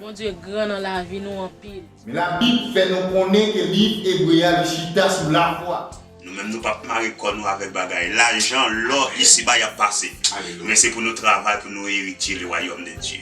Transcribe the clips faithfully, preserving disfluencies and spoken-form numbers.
Bondye gran nan lavi nou anpil. Men Labib fè nou konnen ke liv Ebre a, li chita sou lafwa. Nou menm, nou p ap mare kò nou avèk bagay lajan, lò, isiba y ap pase. Alelouya. Men se pou nou travay, pou nou eritye le wayòm de Dye.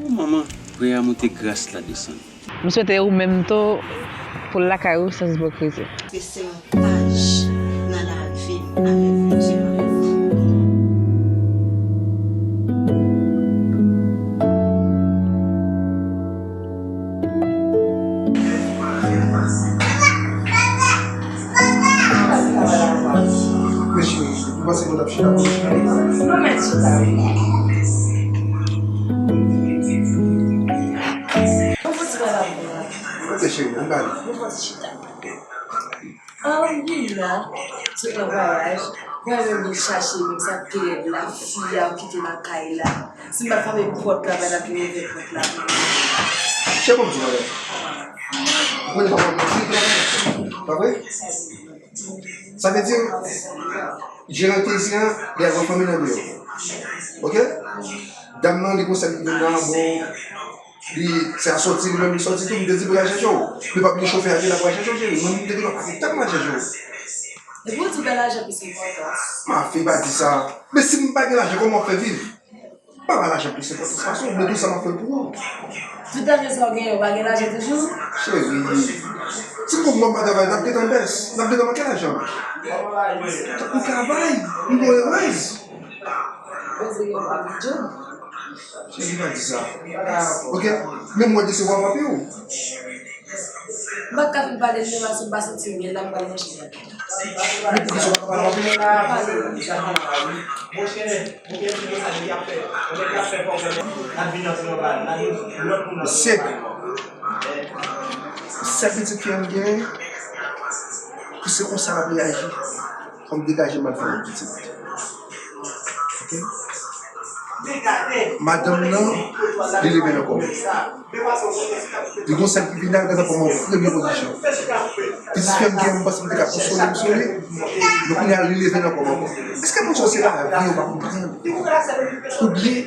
O manman, priyè a monte, gras la desann. M swete ou menm tou pou l lakay ou sans ipokrizi. Se se yon paj nan lavi m avèk Bondye m. Mesye, ou panse nou t ap chita pou nou chita? Nou mèt chita, wi. Yon foti bagay pou mwen. Ok, cheri, ann pale. Yon foti chita. An, wi, non. Sou yon vwayaj, mwen menm vin chache moun sa k te rèd la, fi a kite lakay la. Si m pa t frape pòt la, pa t ap gen ouvè pòt la pou mwen. Chè, bon, m di bagay. Ou konnen pa mwen, pa vre? Sa vle di, jeran te isit an, li al wè fanmi nan deyò. Ok? Dam nan, li gon sèl ki vin nan, bon, li, se a sòti, li menm li sòti tou, m te di pou l al chèche w. Men pa bliye chofè a te la pou al chèche w, cheri. Mwen menm, m te di, non, pa gen tan pou m al chèche w. Epi w di w bay lajan plis enpòtans. Ma fille, pa di sa. Men si m pa gen lajan, kòman w fè viv? Pa bay lajan plis enpòtans pase w, men tou sa m ap fè l pou ou. Tout lajan sa w genyen, w pa gen lajan toujou? Cheri, si m konn mwen pa travay, n ap gentan bès, n ap gentan manke lajan. Fòk nou travay, nou dwe erèz. Cheri, pa di sa. Ok? Men mwen desevwa w anpil. M pa t ka fin pale l non, paske m pa santi m byen la, m pral manje. Men poukisa w pa pale anpil? Mesye, sèl pitit fi a m genyen, se konsa l ap reyaji. Fò m degaje m al fè lòt pitit. Ok? Madanm nan, li leve nan kò m. Li gon sèl ki vin al, gentan pran m an premye pozisyon. Pitit fi a m genyen, m panse m te ka konsole m sou li. Men kounye a, li leve nan kò m ankò. Èske moun sa yo se lavi yo pa konprann? Oubyen,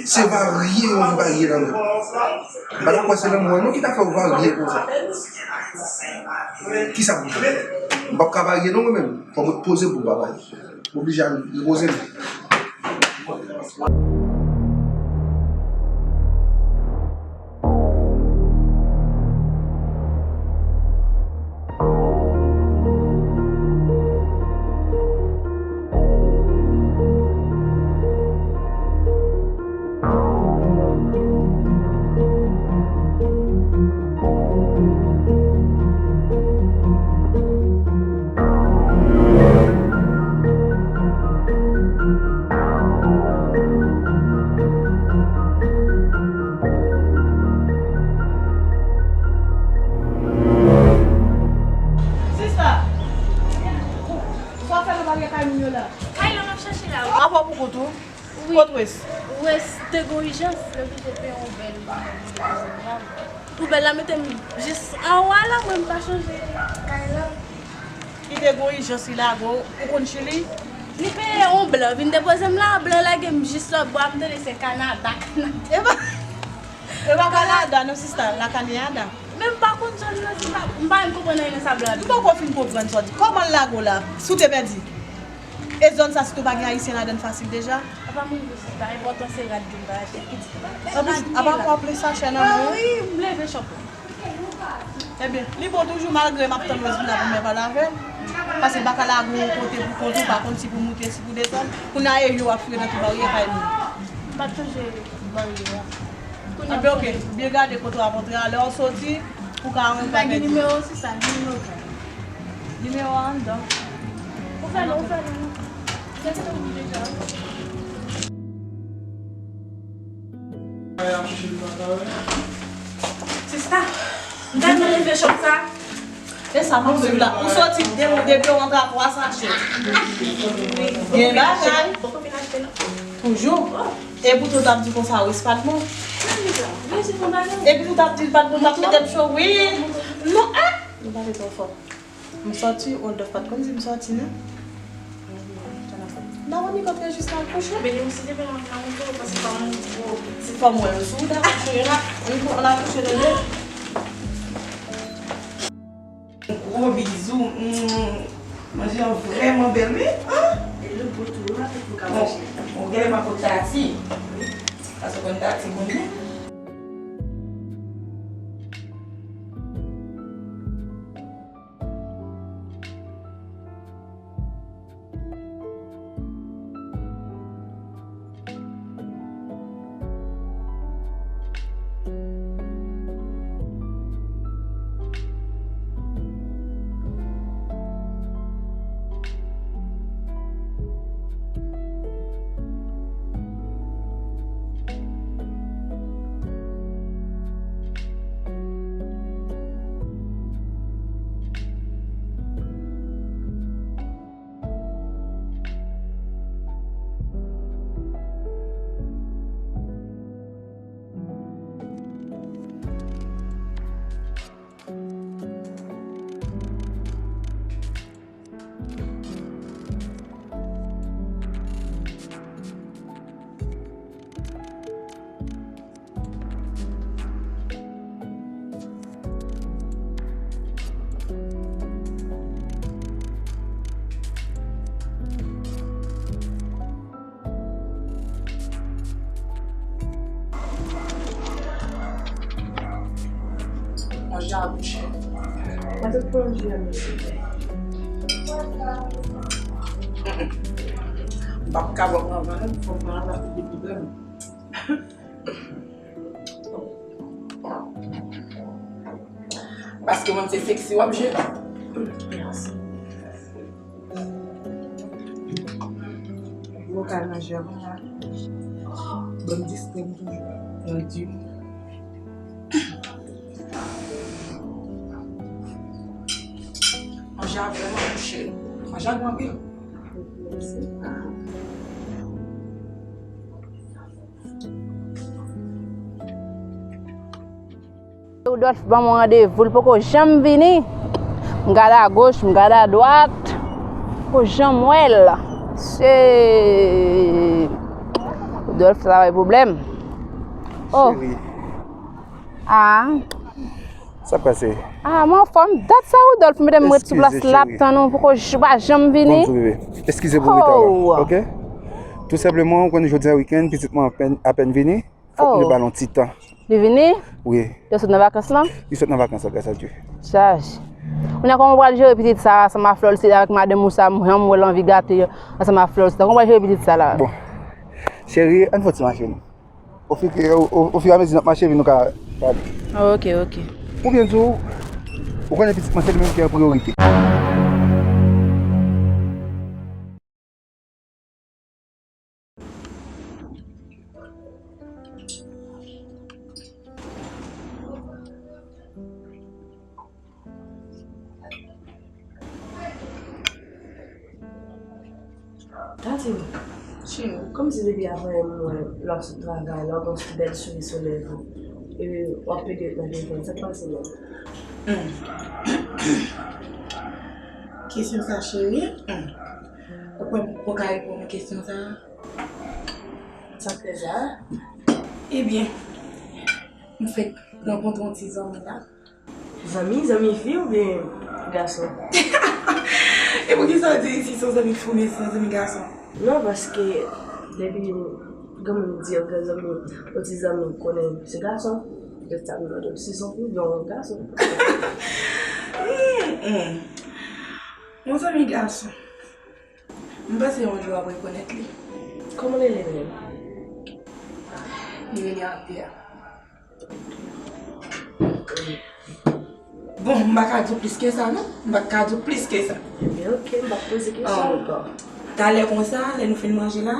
se varye yo vin varye nan men? M pa ta kwè se lanmou an non ki ta fè w varye konsa. Kisa pou fè? M p ap ka varye non mwen menm. Fò mwen poze m pou m pa varye. M oblije al repoze m. Sista! Sa w fè nan bagay kay moun yo la? Kay la m ap chache la, wi. Apa w pou kont ou? Wi. Kot Wes? Wes te gon ijans, li oblije peye yon bèl. Yon bèl la mete m jis anwa la, mwen m pa chanje kay la. Li te gon ijans, li lage w, ou konn Chili? Li peye yon blan, vin depoze m la, blan lage m jis lòt bò a, m tande se Kanada, Kanada. E pa, e pa Kanada, non, sista, la Kanada. Men m pa konn zòn nan, sista, m pa menm konprann anyen nan sa blan di. M poko fin konprann sa w di. Kòman l lage w la, si w te pèdi? E zòn sa, sitou pa gen ayisyen ladan l fasil deja? Apa moun di sista, enpòtan se rad ki m pa achte, pitit pa. Anplis, apa w ap ple sa chè nan men w? Ah wi, m leve chòp la. Ebyen, li bon toujou, malgre m ap tann Wes vin la pou m pale avè l. Paske baka la gon kote pou kont ou, pa konn si pou moute, si pou desann. Kounye a e yo w ap fouye nan tout baryè kay moun. M pa t chanje baryè a. Ebyen, oke, byen gade kote w ap antre a, lè w soti, pou ka rantre. M pa gen nimewo sista, gen nimewo kay. Nimewo a anndan. Ou fè non, ou fè non. Sista, gad nan leve chòp sa. E sa m ap swiv la. Ou soti de, depi w rantre a twa sachè. Gen bagay. Toujou. Epi tou w t ap di konsa Wes pa t bon. Epi tou w t ap di l pa t bon, w t ap mete m cho. Wi. Non, eh. Nou pale twò fò. M sòti, Rodolphe pa t konn di m sòti, non. N a wè Nicole te jis nan kouche. Beni, m si te vin nan kay ou tou, paske kòm ou di pou ti fanm wè yo sou wout akouche la, Nicole nan kouche de de. Gwo bizou. Mm, manje an vrèman bèl, wi. Ah! E lòt bò tou, wi, pa tout moun ka manje. Bon, gen lè m ap pot Tati. Paske w konn Tati konnen. Manje a bouche. Mwen te pran jus a, mesye. M p ap ka bò pran vann, fò m pran vann, epi bèm. Paske mwen se seksi w ap jere. Mèsi. Mwen ka manje avan la. Ban m dis grenn toujou. Nan di. Manje a vrèman bon, cheri. Manje a gou anpil. Mèsi. Rudolph ban mwen randevou, li poko janm vini. M gade agoch, m gade adwat, poko janm wè l. Se Rudolph sa bay pwoblèm. Oh. Cheri. Ah. Sa k pase? Ah, m anfòm. Dat sa Rudolph mete m ret sou plas la ap tann ou, poko j-, pa janm vini. Bon, bebe. Eskize pou reta la, ok? Tou senpleman, ou konn jodi a wikenn, pitit mwen apèn, apèn vini. Fòk nou ba l yon ti tan. Li vini? Wi. Yo sot nan vakans lan? Li sot nan vakans lan, gras a Dye. Chaj. Kounye a kòman w pral jere pitit sa ansanm a Florcita avèk madanm ou sa, m janm wè l anvi gate ansanm a Florcita. Kòman w pral jere pitit sa la? Bon. Cheri, ann fè yon ti mache non. Ofi-, o, o, ofiramezi n ap mache, epi nou ka pale. Ok, ok. Oubyen tou, ou konnen pitit mwen se li menm ki an priyorite. Tati, cheri, kòmsi depi avan yè m wè lè w ap sot travay la, w gen yon bèl souri sou lèv ou. E w ap pede ret nan telefòn, sa k pase menm? Hmm. Kesyon sa, cheri? Hmm. Ou kwè m poko ka reponn ou kesyon sa? Sa k fè sa? Ebyen, m fèk rankontre yon ti zanmi la. Zanmi, zanmi fi oubyen gason? E poukisa w di si se yon zanmi fi oubyen se yon zanmi gason? Non, paske depi granmoun di yon granzanmi, yon ti zanmi konnen se gason, se sa m mande w si se yon fi oubyen yon gason. Hmm, hmm. Yon zanmi gason. M panse yon jou w ap rekonèt li. Kòman li rele menm? Li rele Andrea. Bon, m pa ka di w plis ke sa, non. M pa ka di w plis ke sa. Ebyen, ok, m p ap poze kesyon ankò. Talè konsa, lè nou fin manje la,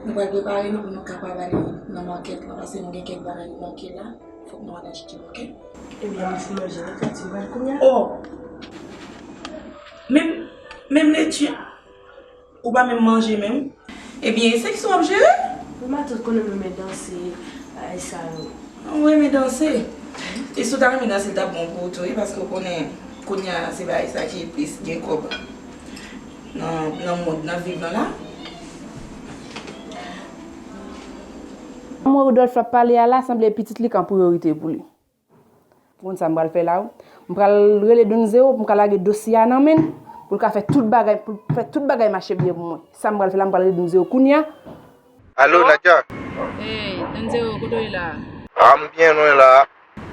nou pral prepare nou pou nou kapab ale nan makèt la, paske nou gen kèk bagay nou manke la. Fòk nou al achte, ok? Ebyen, m fin manje la, Tati, m pral kounye a. Oh! Menm, menm leti, ou pa menm manje menm. Ebyen, se kisa w ap jere? Ou matant konnen m renmen danse, bagay sa yo. Ou renmen danse? E si w ta renmen danse, l t ap bon pou ou tou, wi, paske w konnen, kounye a, se bagay sa ki plis gen kòb nan, nan mond, nan viv lan la. Jan Rodolphe ap pale a la, sanble pitit li k an priyorite pou li. Ou konn sa m pral fè la, wi? M pral rele Donzeo pou m ka lage dosye a nan men l, pou l ka fè tout bagay, pou l fè tout bagay mache byen pou mwen. Sa m pral fè la, m pral rele Donzeo kounye a. Alo, Nadia? Hey, Donzeo, kote w ye la? A, m byen lwen la.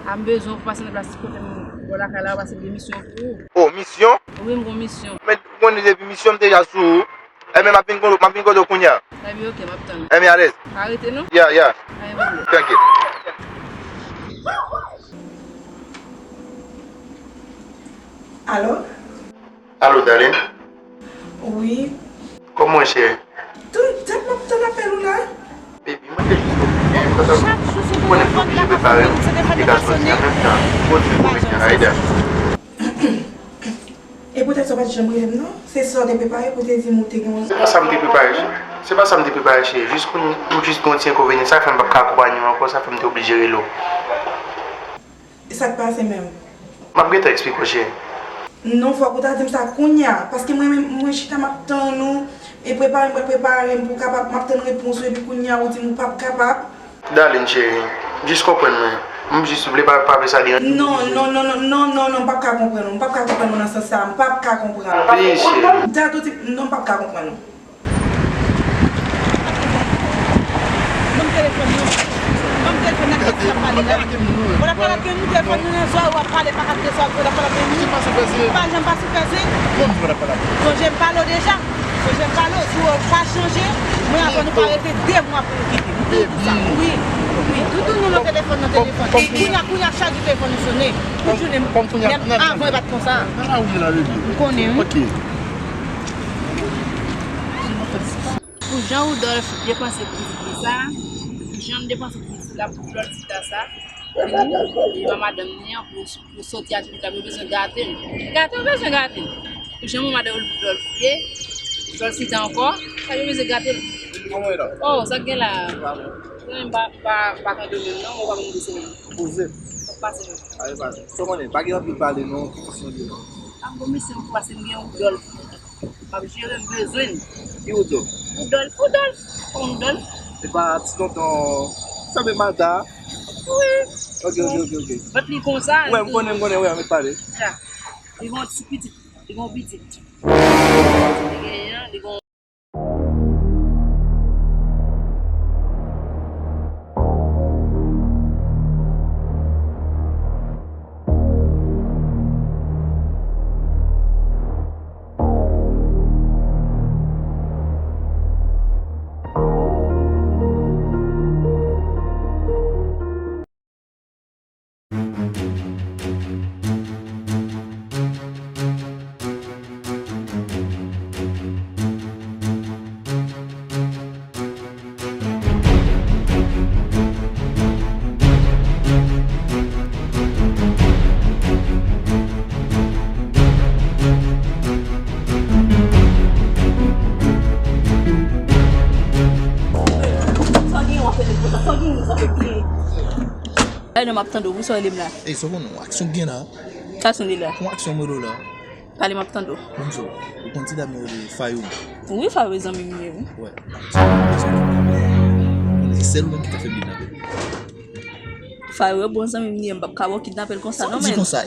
A, m bezwen w pou pase nan plas kote m, bò lakay la, pase gen misyon pou ou. O, misyon? Wi, m gon misyon. Men, ou konnen depi misyon m deja sou ou. Enben, m ap vin kote, m ap vin kote w kounye a. Enben, oke, m ap tann ou. Enben, alèz. Pa rete, non? Ya, ya. Pa gen pwoblèm. Trankil. Alo? Alo, darling. Wi. Kòman w ye, cheri? Tout tèt m ap tann apèl ou la. Baby, mwen te jis konprann. Chak jou se telefòn la ka fè m, se telefòn la ka sonnen. An menm tan, ou konn komedyen Aida. E poutèt sa w pa t janm rele m, non? Se sa w te prepare pou w te di m ou te gen yon... Se pa sa m te prepare, cheri. Se pa sa m te prepare, cheri. Jis kounye, m jis gen yon ti enkonvenyan. Sa fè m p ap ka akonpanye w ankò, sa fè m te oblije rele w. E sa k pase menm? M ap gentan eksplike w, cheri. Non, fòk ou ta di m sa kounye a, paske mwen menm, mwen chita m ap tann ou, e prepare m, prepare m pou w kapab, m ap tann repons ou, epi kounye a ou di m ou p ap kapab. Darling cheri, jis konprann mwen. M jis vle pa, pa vle sa deranje w. Non, non, non, non, non, non, non, m p ap ka konprann ou, m p ap ka konprann ou nan sans sa, m p ap ka konprann ou. Please, cheri. Dat ou di, non, m p ap ka konprann ou. Ban m telefòn nan. Ban m telefòn nan, ki ap pale la. Ou la pale ak moun, telefòn nan nan zòrèy, w ap pale, pa ka telefòn, ou la pale ak moun. Ou pa janm pa sou fè zen. Sonje m pale w deja. Sonje m pale w, si w pa chanje, mwen avè w nou pa rete de mwa pou nou kite. M di w tout sa. Wi, wi, toutou nou nan telefòn, nan telefòn. Kounye a, kounye a, chak jou telefòn nou sonnen. Tout jounen, menm avan e pa t konsa. M konnen, wi. Pou jan Woodolph depanse pitit li sa, pou jan l depanse pitit la pou Florcita sa, vini, li pa madanm li an pou, pou soti a tout la, yo bezwen gate l. Gate, yo bezwen gate l. Pou jan manman de Woodolph ye, Florcita ankò, sa yo bezwen gate l. Kòman w ye la? Oh, sa k gen la? Mwen pa, pa, pa konn menm non, mwen pa konn dese menm. Poze. Pase menm. Ale pase. Sa w konnen, pa gen anpil pale non, ki konsyon li non. M ap gon misyon pou pase m gen Woodolph. M ap jere, m bezwen l. Ki Woodolph? Woodolph, Woodolph. Konn Woodolph? Se pa ti tonton, sanble Mada. Wi. Ok, ok, ok, ok. Vant li konsa. Wi, m konnen, m konnen, wi, ann pale. Sa. Li gon ti pitit, li gon pitit. Li genyen, li gon Sa w genyen w ap fè nèg konsa? Sa w genyen w ap fè pye? Ay non, m ap tande w, pou sa w rele m la? Ey, sa w konnen, yon aksyon k gen la. Ki aksyon ki la? Yon aksyon m rele w la. Pale, m ap tande w. Ban m di w, ou konn ti dam yo rele Fayou? Wi, Fayou e zanmi m li ye, wi. Wè. Se sèl ou menm ki ka fè m kidnape l. Fayou e bon zanmi m li ye, m p ap ka ba w kidnape l konsa non, men. Sa w di konsa?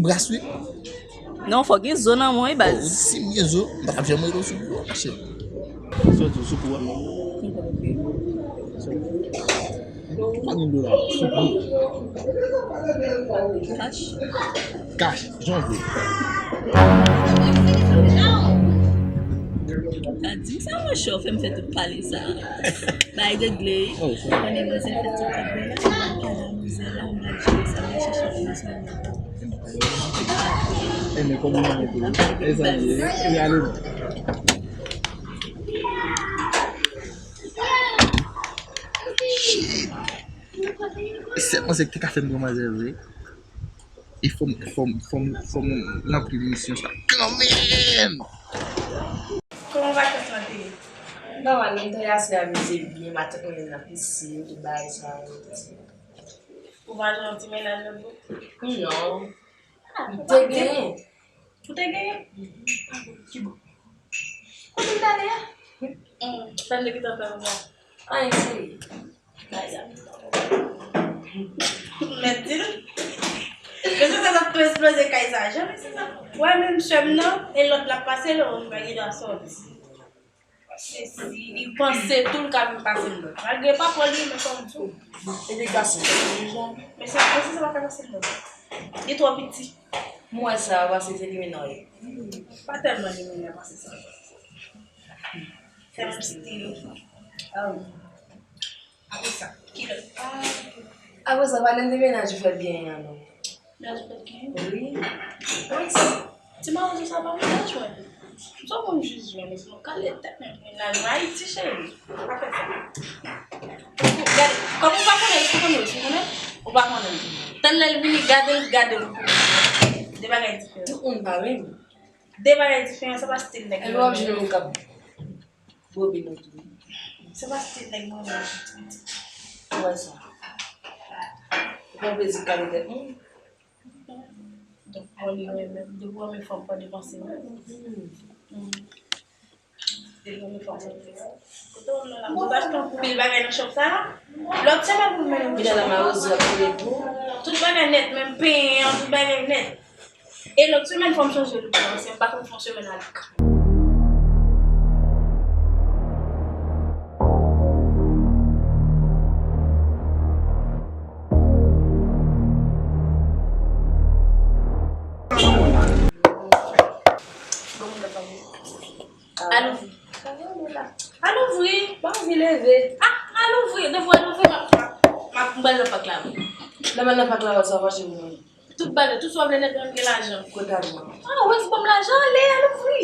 Bras wi. Non, fò gen zo nan men w, wi, baz. Oh, ou di si m gen zo, m pa t ap janm rele w sou kou a, cheri. Sa w di w sou kou a? Twa mil dola, sou kou. Kach. Kach, jan w vle. Pa di m sa, monchè, w fè m fè tout pale sa. Bay regle. Oh, sa. Konnen manzè fè tout kòb la, m pa ka la mizè la, m al jere sa, m al chèche finansman. E men kòman nou mete? E sa ye, e ale. Shit! E sèl manzè ki te ka fè m pran manzè vre. E fò m, fò m, fò m, fò m ranpli misyon sa kanmenm! Kòman vakans lan te ye? Nòmal, m te ase amize byen, matant mwen nan pisin, tout bagay sa yo. Ou pa jwenn yon ti mennaj lòt bò? Non. Ah, m te genyen. Ou te genyen? Ki bò? Kote m t ale a? Hmm, sa m te gentan fè konsa. Anyen, cheri. Kay sa. Mèt di l. Mesye sa t ap tou esploze kay sa. Jan mesye sa. Wè menm sè m nan, e lòt la pase l, ou pa gen dwa sòti. Mesye si li panse tou l ka vin pase l lòt. Malgre pa pran li, men fò m di w. E de gason. Mesye, mesye sa pa ka pase l lòt. Li twò piti. Mwen sa, pase se li mennen ye. Pa tèlman li mennen pase sa. Fè m stil. Ah wi. Apre sa, ki lòt? Apre sa, pale m de mennaj ou fèk genyen an non. Mennaj ou fèk genyen? Wi. Wi. Ti mawozo sa pa mennaj mwen. M son moun jis jwenn, se yon kale tèt mennaj mwen Ayiti, cheri. Pa fè sa. Gade, kòm ou pa konnen l, ou konnen l, ou konnen? Ou pa konnen l. Tann lè l vini, gade l, gade l. De bagay diferan. Tout moun pa menm. De bagay diferan, se pa stil nèg mwen. Epi w ap jwenn moun k ap bobine ou tou. Se pa stil nèg mwen menm. Ou wè sa. Ou pa bezwen kale tèt moun. Donk, bon, li renmen, depi w renmen fanm, fò depanse, wi. Depi w renmen fanm, fò depanse. Kote w nan la? Ou achte anpil bagay nan shop sa? Lòt semèn pou m mennen w nan shop. Tout bagay nèt, menm penyen an, tout bagay nèt. E lòt semèn, fò m chanje look mwen, se m pa konn fè yon semèn avèk. Al ouvri. Al ouvri. Pa anvi leve. Ah, al ouvri. Depi w al ouvri, m ap, m ap, m ap, m pral nan pak la. Lè m al nan pak la, sa fache pou mwen. Tout bagay, tout sa w vle nèt, menm gen lajan. Kote lajan? Ah, ou wè si ban m lajan, ale, al ouvri.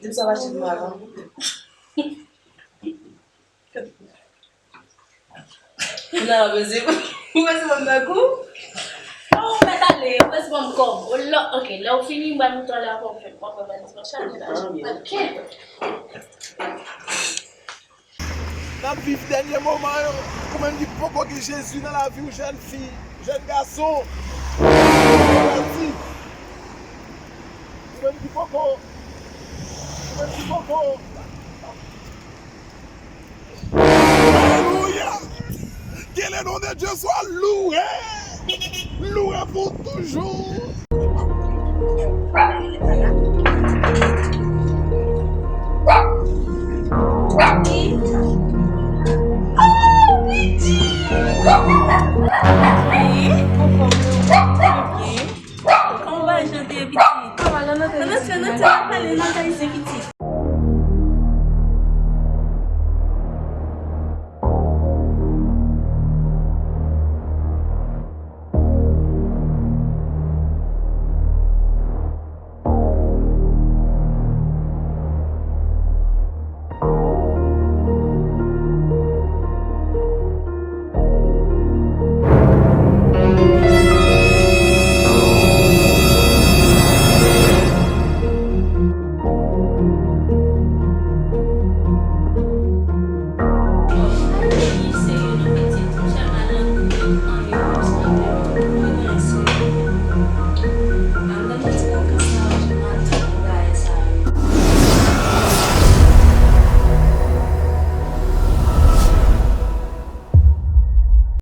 Di m sa fache pou mwen avan. Ou nan bezwen, ou bezwen ban m nan kou? Oh, ou mèt ale, ou bezwen ban m kòb. Ou lò, ok, lè ou fini, m pral montre w lè w ap fè, w ap fè dimanch, ale lajan. Ok. N ap viv dènye moman yo. Ou menm ki poko gen Jezi nan lavi w, jèn fi, jèn gason, konvèti. Ou menm ki poko, ou menm ki poko. Alelouya! Que le nom de Dieu soit loué! Loué pour toujours!